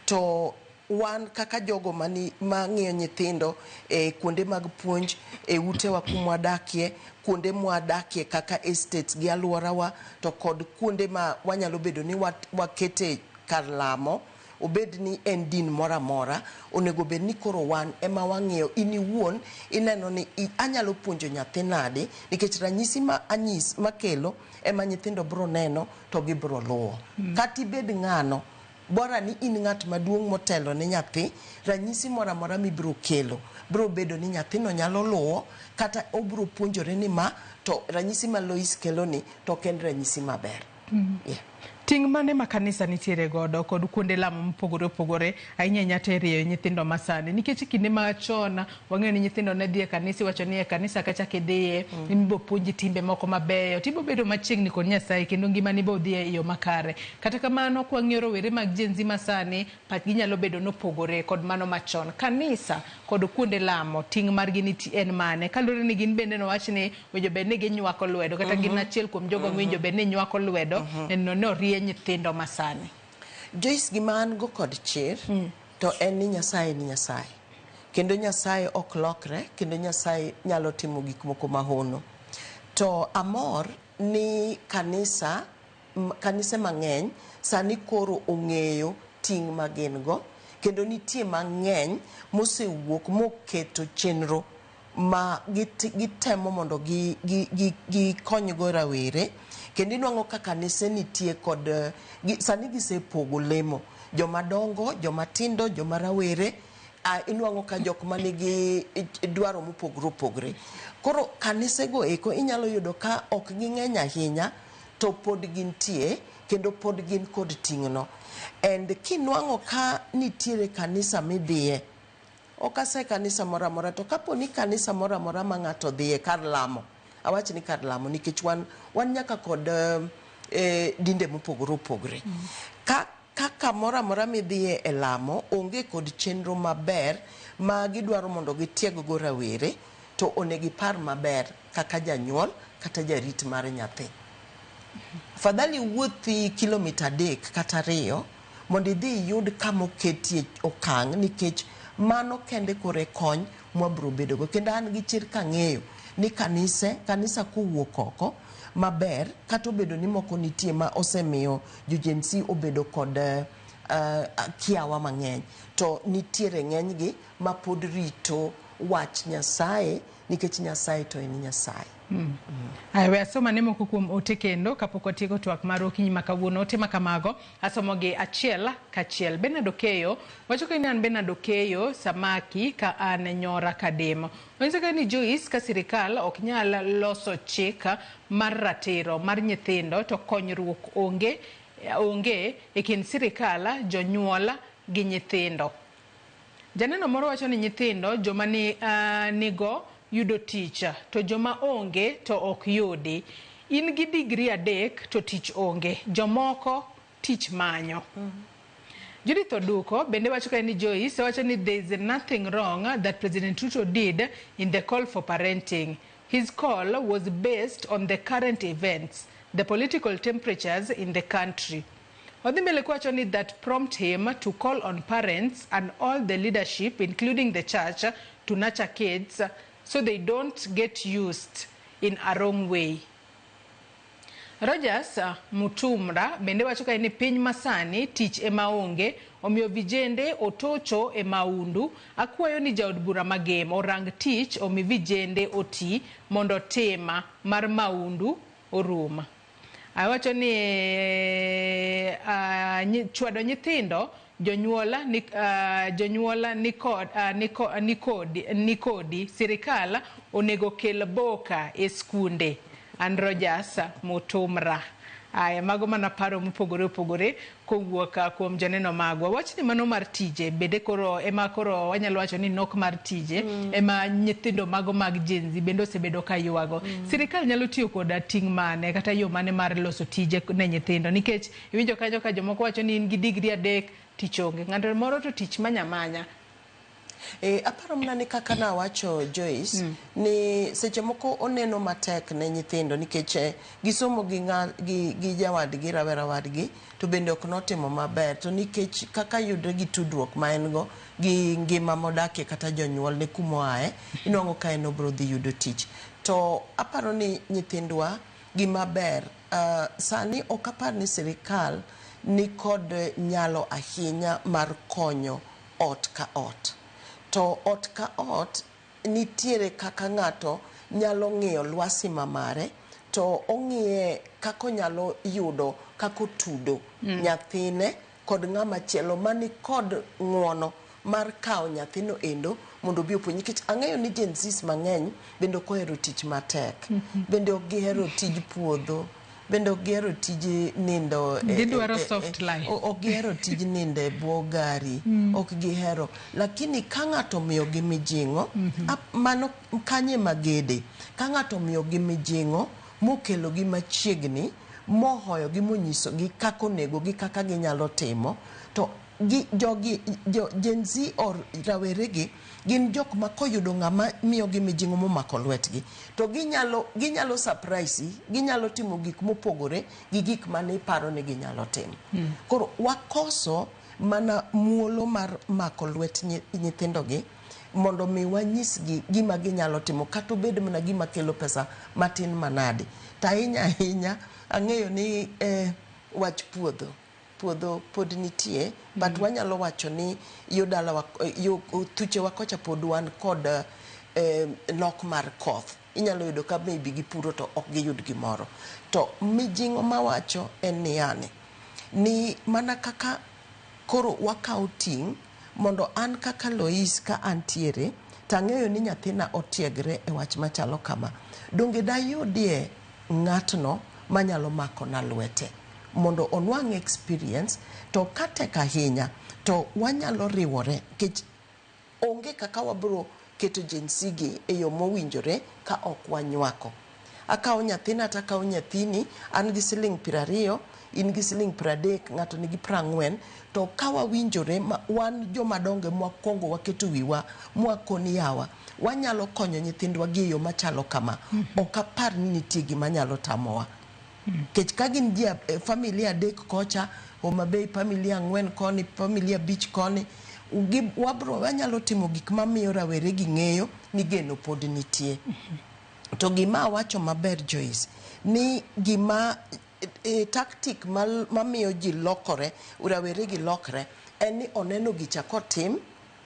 to wan kaka jogo mang'iyo nyithindo e kuonde mag puonj e utewa kumwadakie kuonde mwadakie kaka estates gi alworawa to kod kuonde ma wanyalo bedo ni wakete kar lamo obed ni en din moro amora onego bed ni koro wan ema wang'iyo in iwuon ineno ni anyalo puonjo nyathi nade nikech ranyisi ma anyis makelo ema nyithindo biro neno to gibiro luwo. Kata ibed ng'ano bora ni in ng'at maduong' motelo ne nyathi ranyisi moro amora mibiro kelo biro bedo ni nyathino nyalo luwo kata obiro puonjore ni ma to ranyisi ma Lois kelo ni to ok en ranyisi maber. Yeah. Ting' mane ma kanisa nitiere godo kod kuonde lamo mopogore opogore ahinya ahinya to e rieyo nyithindo masani nikech kinde machon wang'eyo ni nyithindo ne dhi e kanisa iwacho ni e kanisa kacha kidhiye ibiro puonji timbe moko mabeyo tibiro bedo machiegni kod Nyasaye kendo ngimani bo dhi e yo makare. Kata kamano kwang'iyo rowere mag Gen Z masani pachgi nyalo bedo nopogore kod mano machon. Kanisa kod kuonde lamo ting' margi en mane kaluwore ni gin bende nowach ni winjo bed ni ginywako lwedo kata gin achiel kuom jogo mowinjo bed ni nywako lwedo neno ni orie nyithindo masani. Joyce gima an go kod chir to en ni Nyasaye ni Nyasaye kendo Nyasaye ok lokre kendo Nyasaye nyalo timo gik moko mahono. To amor ni kanisa kanise mang'eny sani koro ong'eyo ting' ma gin go kendo nitie mang'eny mosewuok moketo chenro ma gitemo mondo gikonygo rawere kendo inwang'o ka kanise nitie kod sani gisepogo lemo joma dongo joma tindo joma rawere inwang'o ka jok manigi dwaro mopogore opogore. Koro kanisego eko inyalo yudo ka ok ging'eny ahinya to pod gintie kendo pod gin kod ting'no. And kinwang'o ka nitiere kanisa midhiye ok ase kanisa moro amora to kapo ni kanisa moro amora ma ng'ato dhiye kar lamo awach ni kar lamo nikech wan nyaka kod dinde mopogore opogore. Ka kamoro amora midhiye e lamo onge kod chenro maber ma gidwaro mondo gitieg go rawere to onego ipar maber kaka janyuol kata jarit mar nyathi. Afadhali wuothi kilomita 3 kata 2 mondo idhi iyud kama oketie okang' nikech mano kende kore kony mwabro bedogo. Kendo an gi chir kang'eyo ni kanisa kowuok oko maber, kata obedo ni moko nitie ma osemiyo jo Gen Z obedo kod kiawa mang'eny, to nitiere ng'enygi ma pod rito wach Nyasaye, nikech Nyasaye to en Nyasaye. Aya, we asoma ne moko kuom ote kendo kapok watieko twak mar okinyi ma kawuono. Ote ma kamago asomogi achiel kachiel. Bernard Okeyo wacho ka ni an Bernard Okeyo Samaki ka an Nyora Kadem. Onyiso ka ni Joyce, ka sirikal ok nyal loso chik mar ratiro mar nyithindo to konyruok onge e kind sirikal, jonyuol gi nyithindo. Janeno moro wacho ni nyithindo joma ni, nigo yudo tich to joma onge to ok yudi. In gi digri 3 to tich onge, jomoko tich manyo. Judith Oduko bende wacho ka ni Joyce wacho ni there is nothing wrong that President Ruto did in the call for parenting. His call was based on the current events, the political temperatures in the country. Odhi mbele kwacho ni that prompt him to call on parents and all the leadership, including the church, to nurture kids so they don't get used in a wrong way. Rogers Mutumra bende wacho ka ni piny masani tich ema onge, omiyo vijende otocho e maundu. Akwayo ni jaod bura Magem orang tich omi vijende oti mondo tema mar maundu orum. Awacho ni chwado nyithindo jonyuola ni, jonyuola ni kodi sirikal onego kel boka e skunde. An Rogers Mutumra. Aya, mago mana paro mopogore opogore kowuok kuom joneno magwa. Wachni mano mar tije bende koro ema koro wanyalo wacho ni nok mar tije ema nyithindo mago mag Gen Z bende osebedo ka ywago. Sirikal nyalo tiyo koda ting' mane kata yo mane mar loso tije ne nyithindo, nikech iwinjo kanyo ka jomoko wacho ni in gi digri 3 tich onge, ng'ato moro to tich manya manya. Aparo mana ni kaka nawacho Joyce, ni seche moko oneno matek ne nyithindo nikech gisomo gi jawadgi, rawera wadgi to bende ok notimo maber, to nikech kaka yudre gi tudruok ma en go gi ngima modakie kata jonyuol ne kumoaye, inuang'o ka en obro dhi yudo tich. To aparo ni nyithindwa gima ber sani ok apar ni sirikal ni kod nyalo ahinya mar konyo ot ka ot, to ot ka ot nitiere kaka ng'ato nyalo ng'iyo lwasi mamare to ong'iye kaka onyalo yudo kaka otudo nyathine kod ng'ama chielo mani kod ng'uono mar kawo nyathino endo mondo obi opuonj, nikech ang'eyo ni Gen Zs mang'eny bende ok ohero tich matek, bende ok gihero tij puodho, bende ok gihero tij nindo Gidwaro soft life. Ok gihero tij nindo e bwo gari, ok gihero. Lakini ka ng'ato omiyogi mijing'o, mano kanye magede, ka ng'ato omiyogi mijing'o mokelogi machiegni, mohoyogi, monyisogi kaka onego gi kaka ginyalo timo, to gi jogi jo Gen Z or raweregi gin jok ma koyudo ng'ama miyogi mijing'o momako lwetgi to ginyalo surprise, ginyalo timo gik mopogore gi gik mane iparo ni ginyalo timo. Koro wakoso mana muolo mar mako lwet nyithindogi mondo mi wanyisgi gima ginyalo timo, kata obed mana gima kelo pesa matin manade. To ahinya ahinya ang'eyo ni wach puodho pod nitie, but wanyalo wacho ni yo dalawa, yo thuchewa kocha pod wan kod nok mar koth. Inyalo yudo ka maybe gipuro to ok giyud gimoro. To mijing'o mawacho en niyani ni mana kaka koro wakawo ting' mondo an kaka Lois ka antiere tang'eyo ni nyathina otiegre e wach machalo kama, donge dayudie ng'atno manyalo makona lwete mondo onwang' experience? To katek ahinya to wanyalo riwore, nikech onge kaka wabro keto Gen Z gi e yo mowinjore ka ok wanywako. Akawo nyathina to akawo nyathini, an gi siling 20, in gi siling 30, ng'ato nigi 40, to ka wawinjore ma wan jomadongo mwakwongo waketo wiwa mwakoni yawa wanyalo konyo nyithindwa gi e yo machalo kama, ok apar ni nitie gima nyalo tamowa, nikech ka gin ji familia 3 kocha Homa Bay, familia 4 koni, familia 5 koni. Wabro wanyalo timo gik mamiyo rawere gi ng'eyo ni geno pod nitie. To gima awacho maber, Joyce, ni gima tactic mamiyo ji lokore, rawere gi lokre, en ni oneno gicha kotim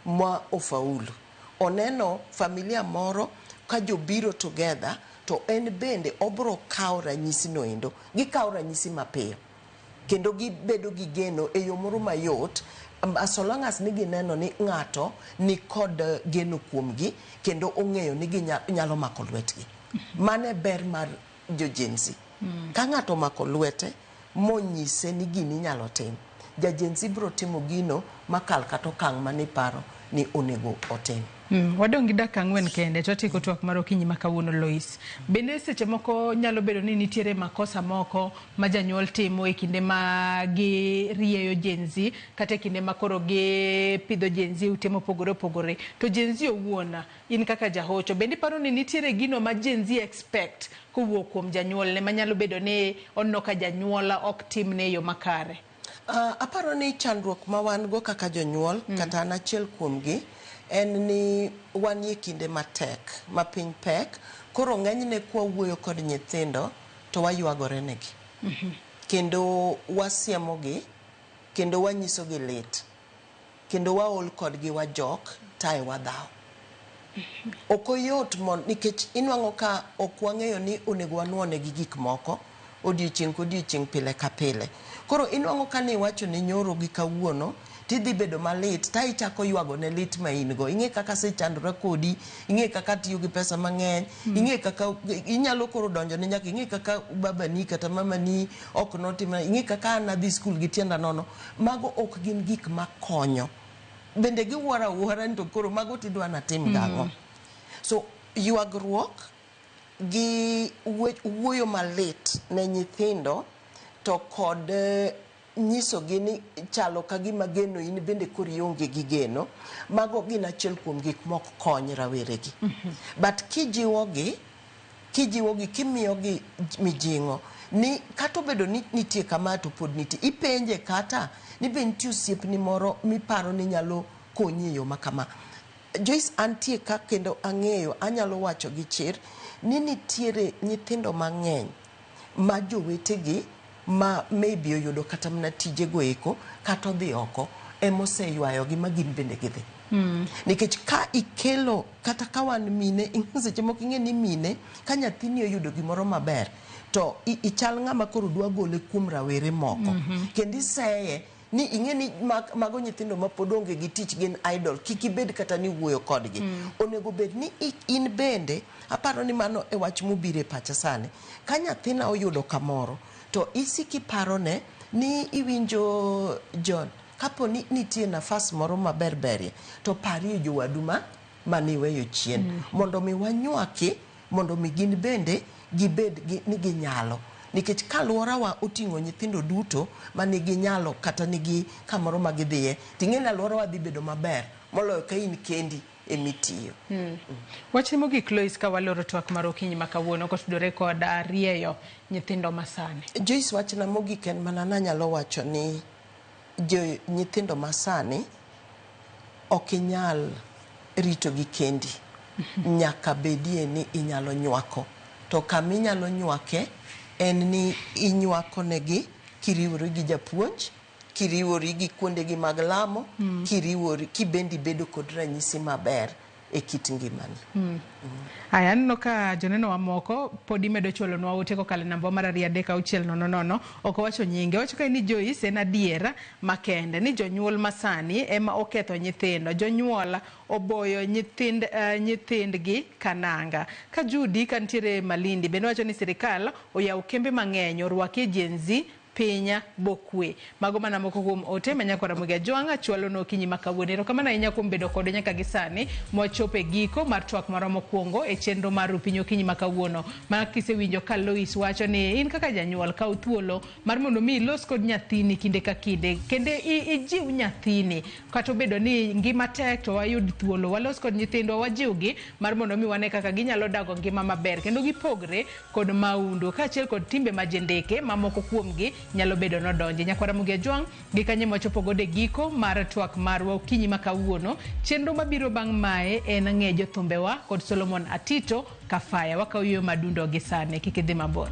ma ofaulu. Oneno familia moro ka jobiro together, to en bende obro kawo ranyisi no endo. Gikawo ranyisi mapiyo kendo gibedo gi geno e yo moro mayot, as long as ni gineno ni ng'ato ni kod geno kuomgi kendo ong'eyo ni ginyalo mako lwetgi. Mano e ber mar jo Gen Z. Ka ng'ato omako lwete monyise ni gini inyalo tim, ja Gen Z biro timo gino makal kata okang' maniparo ni onego otim. Wadong' gi dakika 4 kende to watieko twak mar okinyi ma kawuono, Lois. Bende seche moko nyalo bedo ni nitiere makosa moko ma janyuol timo e kinde ma girieyo Gen Z kata e kinde ma koro gipidho Gen Z e ute mopogore opogore. To Gen Z owuon, in kaka jahocho, bende iparo ni nitiere gino ma Gen Z expect kowuok kuom janyuolne manyalo bedo ni oneno ka janyuol ok timne e yo makare? Aparo ni chandruok ma wan go kaka jonyuol, kata an achiel kuomgi, en ni wanie kinde matek ma piny pek. Koro ng'enyne kwawuoyo kod nyithindo to waywagore negi kendo wasiemogi kendo wanyisogi lit kendo waol kodgi, wajok tae wadhaw. Ok oyot nikech inwang'o ka ok wang'eyo ni onego wanuonegi gik moko odiochieng' kodiochieng', pile ka pile. Koro inwang'o ka niwacho ni nyoro gi kawuono tidhi bedo malit, ta ichako ywago ne lit ma in go. Ing'e kaka asechandora kodi, ing'e kaka atiyo gi pesa mang'eny, ing'e kaka inyalo koro donjo ne nyaka ing'e kaka babani kata mamani ok notimna, ing'e kaka an adhi skul gi tienda nono. Mago ok gin gik makonyo. Bende giwuoro awuora ni to koro mago tidwa natim gang'o? So ywagruok gi wuoyo malit ne nyithindo to kod nyisogi ni chalo ka gima geno in bende koro ionge gi geno, mago gin achiel kuom gik mok kony raweregi. But kijiwogi, kimiyogi mijing'o ni kata obedo ni nitie kama to pod nitie, ipenje kata ni be nitie osiepni moro miparo ni nyalo konyi e yo ma kama. Joyce, antie ka kendo ang'eyo, anyalo wacho gi chir ni nitiere nyithindo mang'eny ma jowetegi ma maybe oyudo kata mana tijego eko kata odhi oko emoseywayogi ma gin bende gidhi. Nikech ka ikelo kata ka wan mine, seche moko ing'e ni mine ka nyathini oyudo gimoro maber to ichal ng'ama koro dwa gole kuom rawere moko kendo iseye ni ing'e ni mago nyithindo ma pod onge gi tich, gin idle, kik ibed kata ni wuoyo kodgi. Onego bed ni in bende, aparo ni mano e wach mobiro e pacha sani. Ka nyathina oyudo kamoro to isik iparone ni iwinjo John, kapo ni nitie nafas moro maber berie to parie jowadu ma maniweyo chien, mondo mi wanywaki, mondo mi gin bende gibed ni ginyalo. Nikech ka alworawa oting'o nyithindo duto manigi nyalo kata nigi kamoro ma gidhiye, ting'e ni alworawa dhi bedo maber moloyo ka in kendi emitiyo. Wachni mogik, Lois, ka waloro twak mar okinyi ma kawuono kotudore kod rieyo nyithindo masani. Joyce, wachna mogik en mana nanyalo wacho ni jo nyithindo masani ok inyal ritogi kendi. Nyaka bedie ni inyalo nywako. To kama inyalo nywake en ni inywako negi kiriwori gi japuonj, kiriwori gi kuondegi mag lamo, kiriwori kibendi bedo kod ranyisi maber e kit ngimani. Aya, aneno ka joneno wa moko pod imedo chwalonwa ote kokalo e namba mar 23600. Ok owacho nyinge. Owacho ka ni Joyce, en adiera makende ni jonyuol masani ema oketho nyithindo. Jonyuol oboyo nyithindgi kananga. Ka Judy ka nitiere Malindi bende wacho ni sirikal oyawo kembe mang'eny orwakie Gen Z piny bokwe. Mago mana moko kuom ote ma nyakwara Ramogi Ajwang' chwalo no okinyi ma kawuono. Erokamano ahinya kuom bedo kodwa nyaka gi sani mwachopo e giko mar twak marwa mokwongo e chenro mar Rupiny okinyi ma kawuono. Mana kisewinjo ka Lois wacho ni in kaka janyuol kaw thuolo mar mondo mi ilos kod nyathini kinde ka kinde, kendo ijiw nyathini kata obedo ni ngima tek to wayud thuolo walos kod nyithindwa, wajiwgi mar mondo mi wane kaka ginyalo dago ngima maber kendo gipogre kod maundu kaachiel kod timbe majendeke mamoko kuomgi. nyalo bedo nodonje. Nyakwara Mugia Jwang' gi kanye mwachopo godo e giko mar twak marwa okinyi ma kawuono. Chenro mabiro bang' mae en ng'e jothumbewa kod Solomon Atito Kafaya. Wakawo yueyo madundo gi sani, kik idhi mabor.